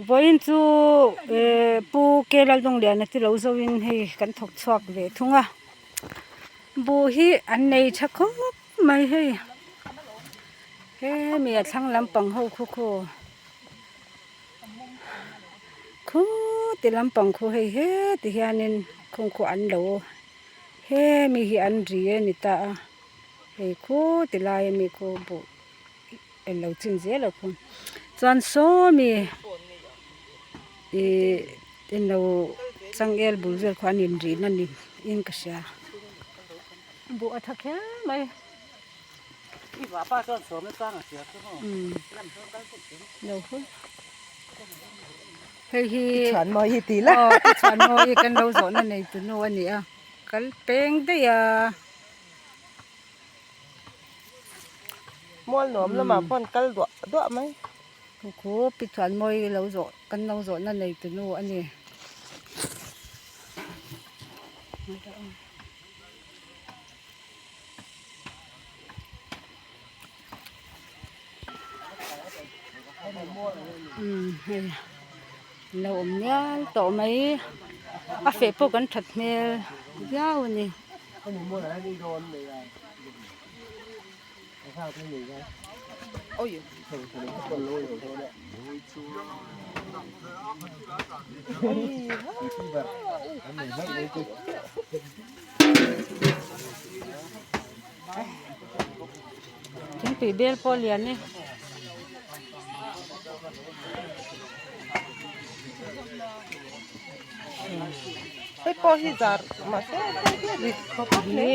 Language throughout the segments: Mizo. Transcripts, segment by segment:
Vawiin chu eh Pu K Laldawngliana te lo zo in hei kan thawk chhuak ve thung a buh hi an nei tha khawp mai hei hemi a thlang lampang ho khu khu khuti lampang khu hei heti hianin khung khu an lo hemi hi an ri a ni ta a hei khuti laia mi khu buh. Englo chin zel a khaw chuan sawmi ihh englo changel bul vel khaw an inrihna a ni in ka hria buh a tha kher mai lo hawi hei hi aw chhuanmawii kan lo zawhna nei tu nu a ni a kal peng daih a. Mual nuam lamah pawh an kal duah duah mai. Khu pi chuan mawi lo zawh kan lo zawhna nei tu nu a ni. Umm hei lo awm mial tawh mai a feh pawh kan that hmel viau a ni. Thingpui bel pawh a lian e. Hei pawh hi zar mahse hei hi rit khawp a hle.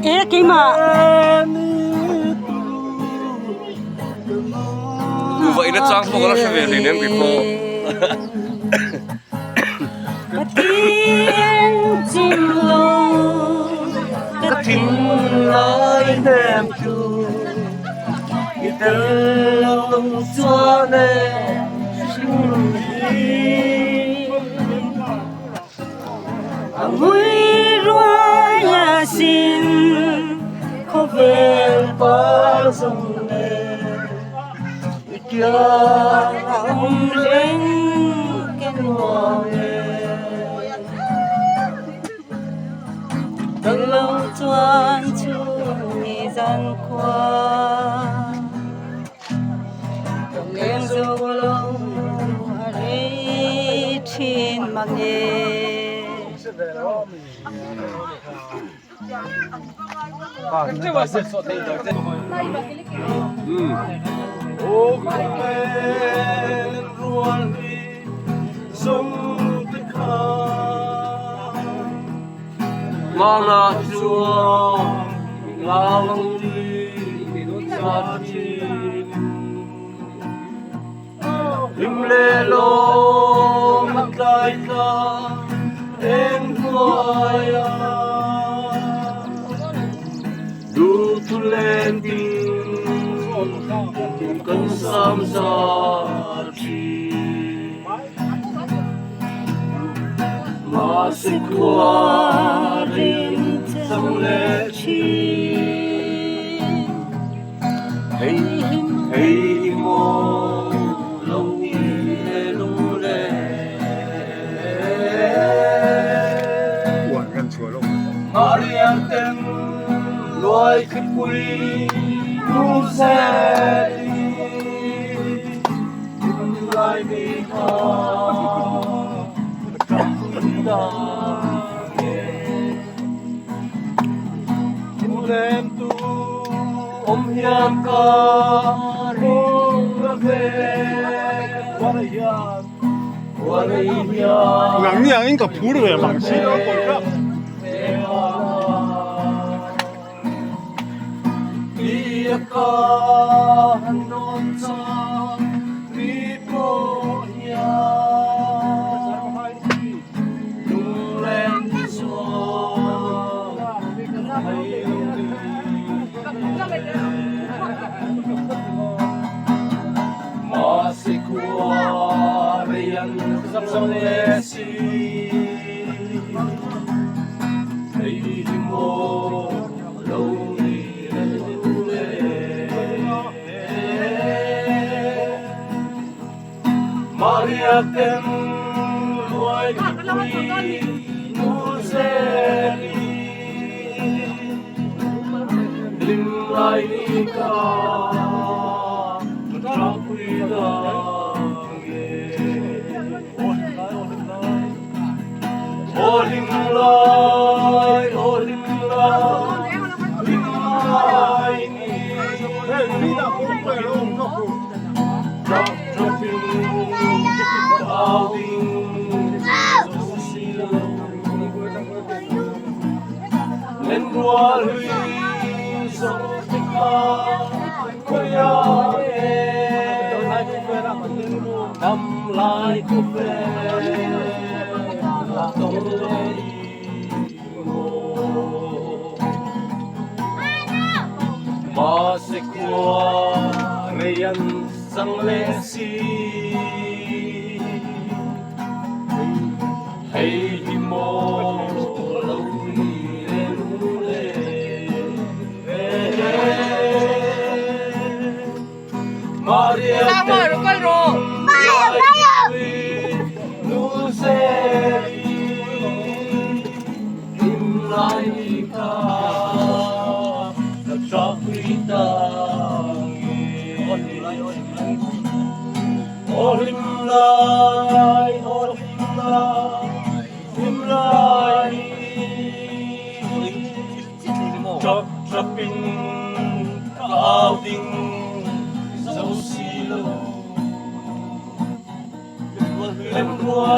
E keimah. Kuhva in a chang pawh ka la hre ve hleinem kei pawh. Ka thin chim lo Ka thin lai hnem chu i tel lo chuan e hring hi. A ngui ruai a sin khawvel par zawng nen i kiang a awm reng ka nuam e. Ka lo chuan chhung ni zan khua ka leng zo lo a rei thin mang e. Mana chuan lalng sa thin Hlim leh lawm a tlai tla eng hnuaia Duhthu len ding kan sam za thin Mahse khua rin chang leh thin Hei hei hi maw lo ni le lung le Mahriat ten luai khipui nu zet i Lai mi kha ka pui dang e Lem tu awm hian ka ring a ve Nang ni angin ka phur ve mang si lo kawi kha.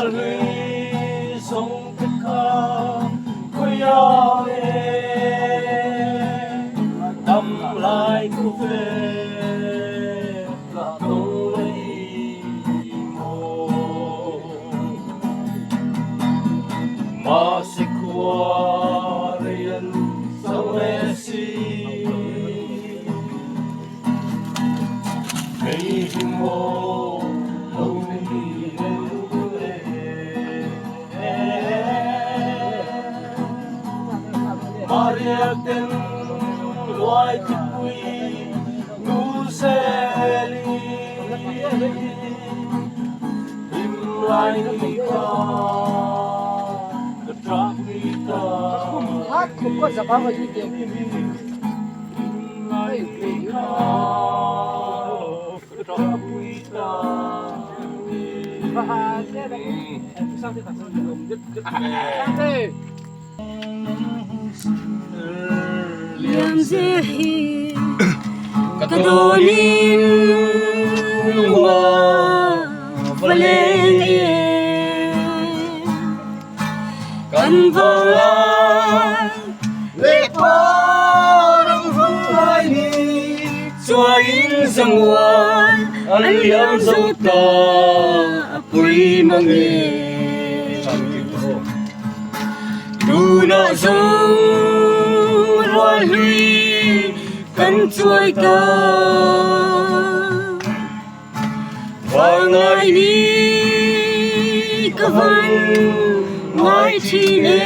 Rual hlui zawng te kha khawiah nge dam lai ku ve ka tawng leh maw? Mahse khua rei an chang leh si. Hei hi maw lo ni deuh le? Maria ten luai thipui nu seli hlim lai ni kha ka ṭah pui ta. Liam zel hi ka dawnin lungua va leng e kan vang lai leh parang vang lai ni chuain zangual an liam zo ta a pui mang e tunah zawng rual hlui kan chuai ta. Vangai ni ka van ngai thin e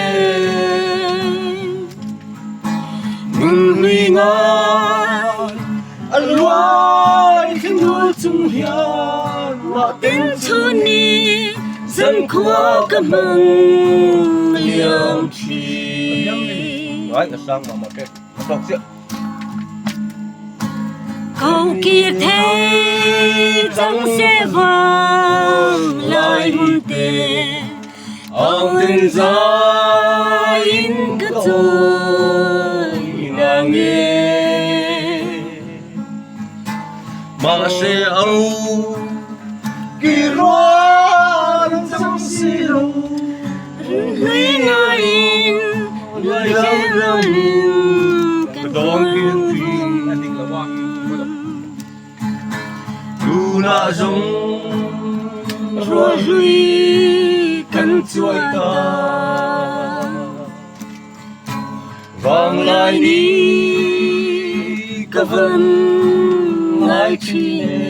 Nunhlui ngai a luai thinul chung hian mah ten chhun ni zankhua ka hmang liam thin. Ngai ka sang mah mah te ka tawk chiah. Ko kir thei chang se vang lai hun te Ang tin zai in ka chawi nang e. Mahse au ki rual chang si lo. Hlui ngaiin luai rualin kan dawn vung. Tunah zawng rual hlui kan chuai ta. Vanglai ni ka van ngai thin e.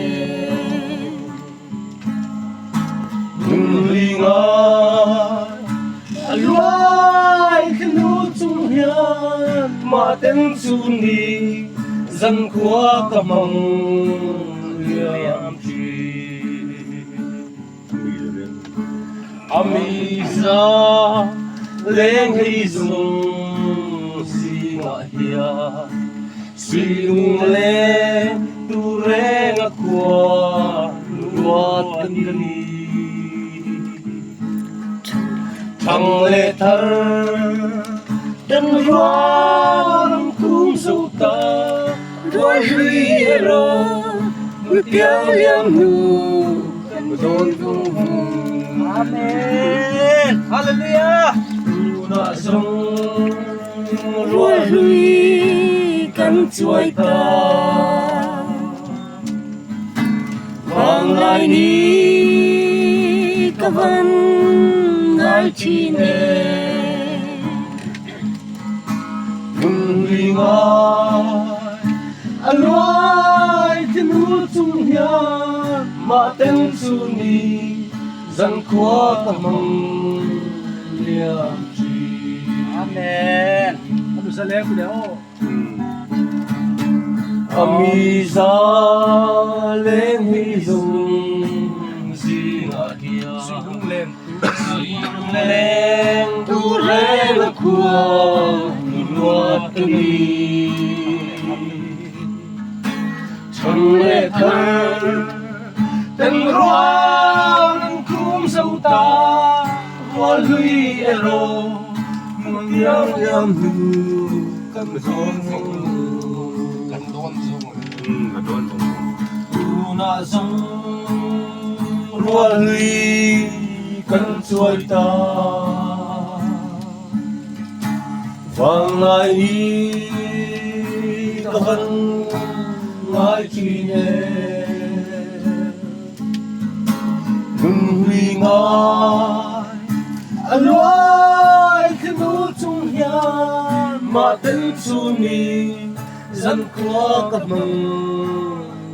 Nunhlui ngai a luai thil chung hian mahten chu ni zankhua ka hmang liam thin. A mi za leng hei zung zingah hian Suilung leng tu reng a khua ruat ka ni. Thang leh thar kan rual an kum zo ta, Rual hlui erawh piang liam hnu kan dawn vung vung. Amen! Hallelujah! Tunah zawng Rual hlui kan chuai ta. Vanglai ni ka van ngai thin e. Nunhlui ngai a luai thinul chung hian mahten chu ni zankhua ka hmang liam thin. Amen. Anu sa leng ku le aw. A mi za leng hi zung zingah hian Suilung leng tu reng a khua ruat ka ni. Chhan leh thar ten rual an khum zo ta, rual hlui erawh hmun liam liam hnu kan dawn vung Kan dawn zung. Ka dawn vung. Tunah zawng rual hlui. kan chuai ta. Vanglai ni ka van ngai thin e. Nunhlui ngai a luai thil chung hian mah tel chu ni zankhua ka hmang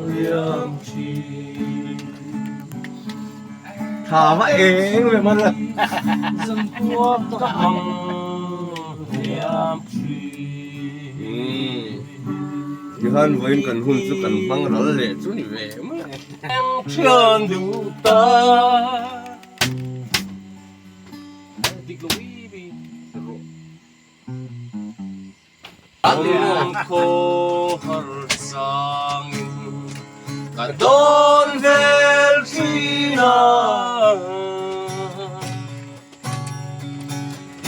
liam thin. Tha va eng ve man a. Zankhua ka hmang liam thin. Tihian vawiin kan hun chu kan hmang ral leh chu ni ve mai a. Thian duh ta. An khaw har changin ka dawn vel thin a.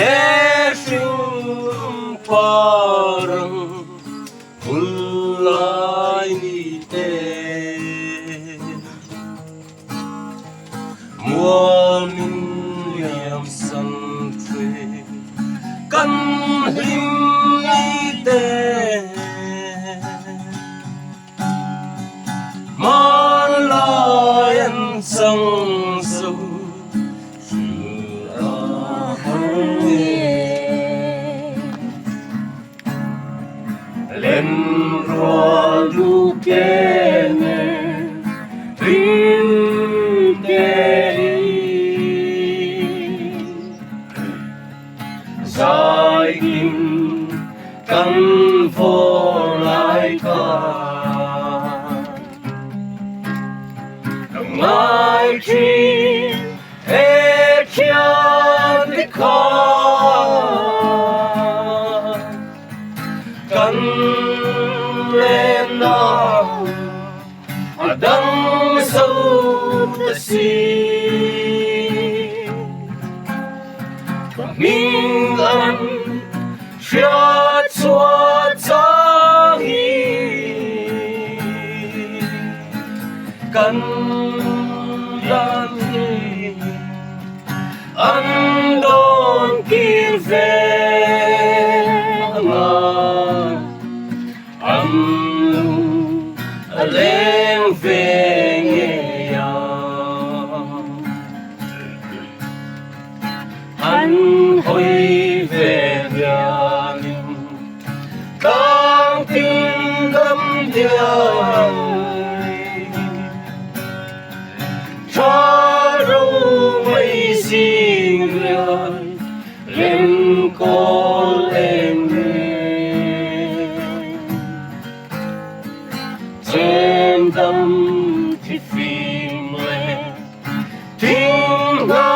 He hring parang phul lai ni te. Mual min liam san thre kan hlim ni te. Hmanlai an chang zo hrilh a har nge. Len rual duh ke nge hlim te i. Zai kim kan vawr lai kha. Ka ngai thin he thian te kha. Kan lenna a dang zo ta si. Ka hming an hriat chhuah chang hi kan dan hi an dawn kir ve anga an lung a leng ve ngei ang. An hawi ve biangin tlang tin dam diai. Tha ro mei zing riai lem kawl eng nen. Chen dam thi fim le Thing hna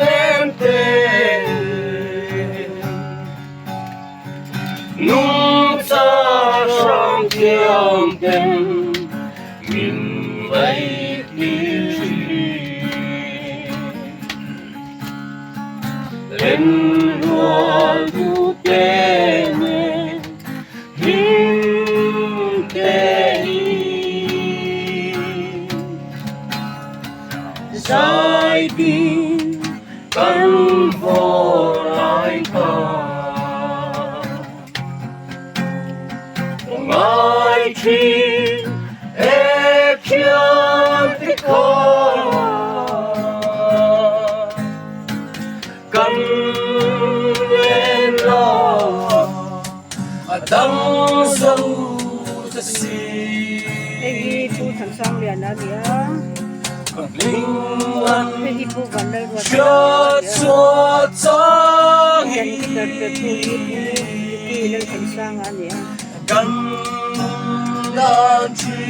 nem te nungcha hram thiam ten min ngaih tir thin. Len rual duh te nen hlim te hi. Zai tin kan vawr lai kha Ka ngai thin he khian te kha Kan len la a dang zo ta si. Hei hi Pu Thansangliana a ni a. Hei hi Pu Vanlalruata a ni a. Kan guitar pe tu hi Pu Ricky Lalthansanga a ni a. Hei hi Lalnunsanga a ni a.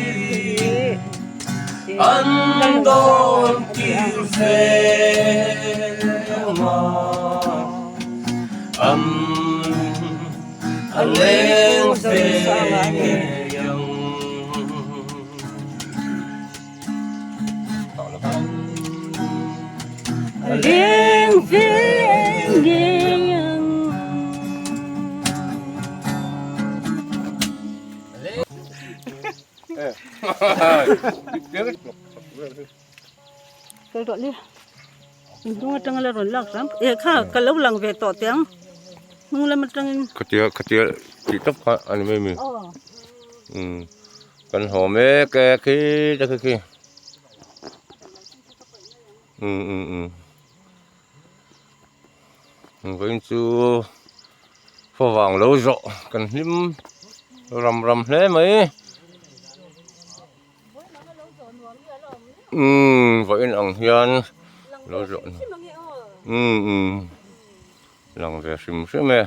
Hei hi Pu Zonunsanga a ni a. Leng veng ngei ang. Kal rawh le. Inhnung atanga la rawn lak hram eh kha ka lo lang ve tawh teh ang hnung lam atangin. Khatia khatia tih tawp kha a ni mai mi. Umm kan haw mek e khi te khi khi umm umm umm vawiin chu favang lo zawh kan hlim ram ram hle mai. Umm vawiin ang hian lo zawh umm umm lang ve hrim hrim e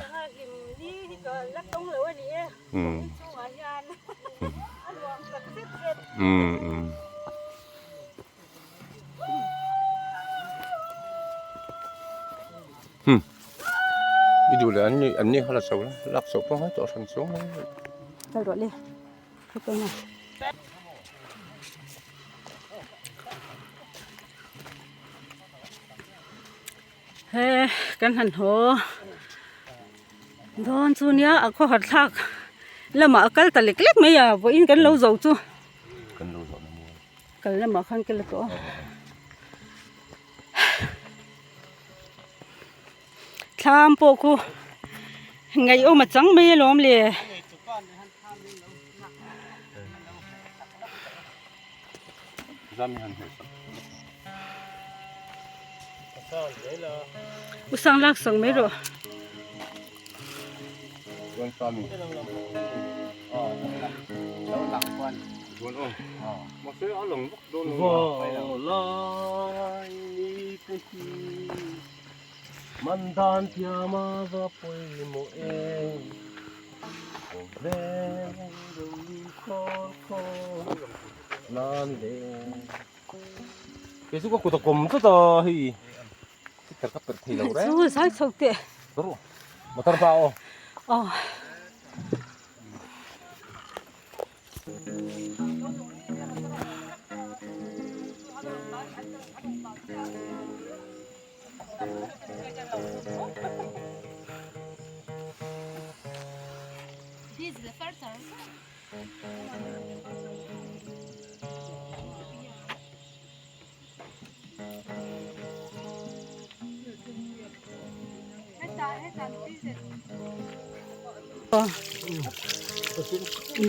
umm umm umm. I duh leh an ni an ni kha la chho la lak chhoh pawh a ngai tawh hran chuang lo. Kal rawh le. He kan han haw dawn chu nia a khawhar thlak lamah a kal ta lek lek mai a vawiin kan lo zo chu kal lamah khan ka la tawh a. Thlam pawh khu ngaihawm a chang mai alawm le. U sang lak sak mai rawh. Man dan thiam a va pawimawh e Khawvel rui khawl khawl nan le Kei chu ka kut a kawm tlat a hei Sticker ka perh thei lo reng Chu zai chho teh Motor hma aw Aw.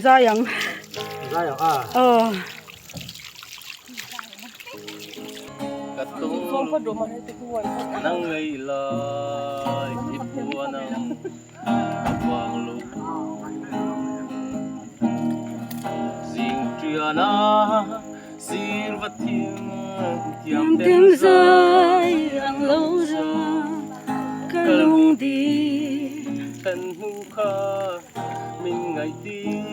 Zai ang. Zai ang a. Aw. Nang ngei lai i puan ang vang lo Zing trian a sir va thing tiam ten zai ang lo ra ka lung di Kan hnu kha min ngaih tir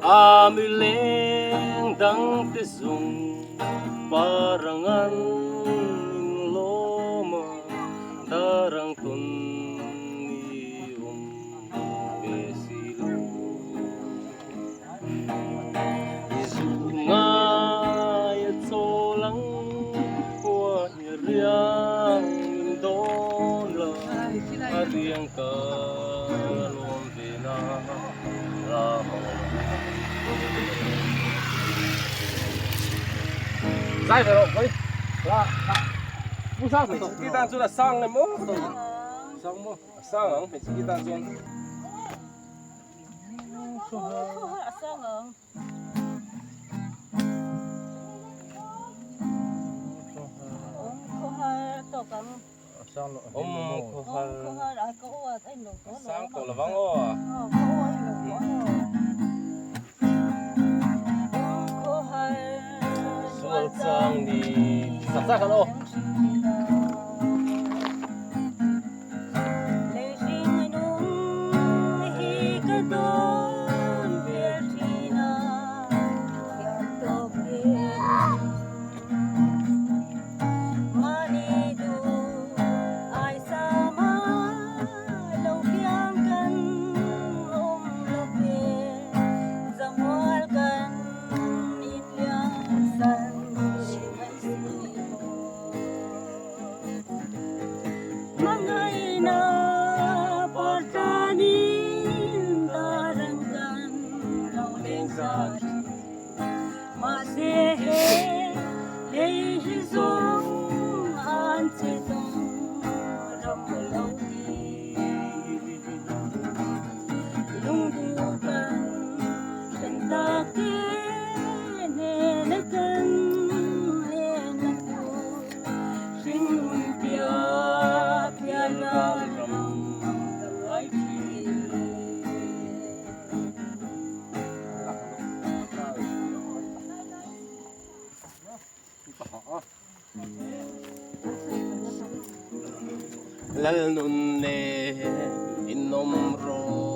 A mi leng dang te zung parangan in lawm a darang tawn ni awm ve si lo. I zu ngai a chawl ang khua hi riang in dawn la a riang ka lawm ve na. Zai ve rawh koi. La Pu sang hmeichhe ki tan chuan a sang em aw sang maw a sang ang hmeichhe ki tan chuan. A sang ang. Awm tawk ang. Sang tawh lovang aw. Sual chang ni sak sak an aw. Che dang ram lo ni. Lungduh kan then tak te hnena kan lena tur hringnun piah piah ral ram ka ngai thin e. Lalnun nen inawm rawh.